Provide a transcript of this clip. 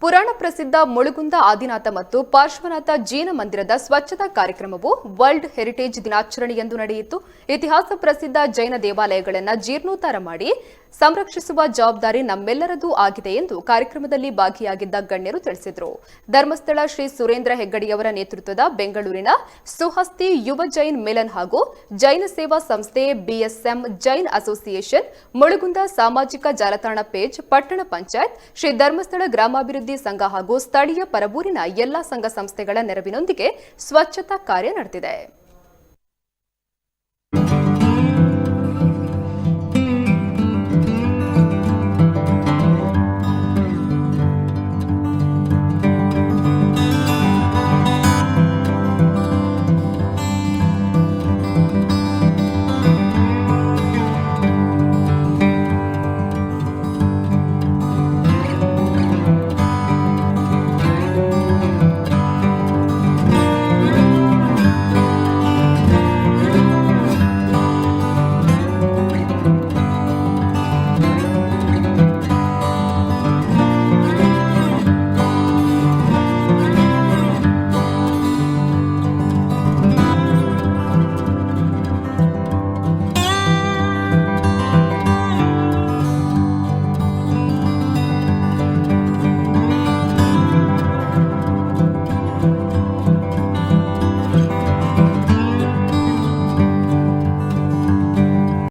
ಪುರಾಣ ಪ್ರಸಿದ್ಧ ಮುಳುಗುಂದ ಆದಿನಾಥ ಮತ್ತು ಪಾರ್ಶ್ವನಾಥ ಜೀನ ಮಂದಿರದ ಸ್ವಚ್ಛತಾ ಕಾರ್ಯಕ್ರಮವು ವರ್ಲ್ಡ್ ಹೆರಿಟೇಜ್ ದಿನಾಚರಣೆಯಂದು ನಡೆಯಿತು. ಇತಿಹಾಸ ಪ್ರಸಿದ್ಧ ಜೈನ ದೇವಾಲಯಗಳನ್ನು ಜೀರ್ಣೋದ್ಧಾರ ಮಾಡಿ ಸಂರಕ್ಷಿಸುವ ಜವಾಬ್ದಾರಿ ನಮ್ಮೆಲ್ಲರದೂ ಆಗಿದೆ ಎಂದು ಕಾರ್ಯಕ್ರಮದಲ್ಲಿ ಭಾಗಿಯಾಗಿದ್ದ ಗಣ್ಯರು ತಿಳಿಸಿದರು. ಧರ್ಮಸ್ಥಳ ಶ್ರೀ ಸುರೇಂದ್ರ ಹೆಗ್ಗಡಿಯವರ ನೇತೃತ್ವದ ಬೆಂಗಳೂರಿನ ಸುಹಸ್ತಿ ಯುವ ಜೈನ್ ಮಿಲನ್ ಹಾಗೂ ಜೈನ ಸೇವಾ ಸಂಸ್ಥೆ, ಬಿಎಸ್ಎಂ ಜೈನ್ ಅಸೋಸಿಯೇಷನ್, ಮುಳುಗುಂದ ಸಾಮಾಜಿಕ ಜಾಲತಾಣ ಪೇಜ್, ಪಟ್ಟಣ ಪಂಚಾಯತ್, ಶ್ರೀ ಧರ್ಮಸ್ಥಳ ಗ್ರಾಮಾಭಿವೃದ್ಧಿ ಸಂಘ ಹಾಗೂ ಸ್ಥಳೀಯ ಪರಬೂರಿನ ಎಲ್ಲಾ ಸಂಘ ಸಂಸ್ಥೆಗಳ ನೆರವಿನೊಂದಿಗೆ ಸ್ವಚ್ಛತಾ ಕಾರ್ಯ ನಡೆದಿದೆ.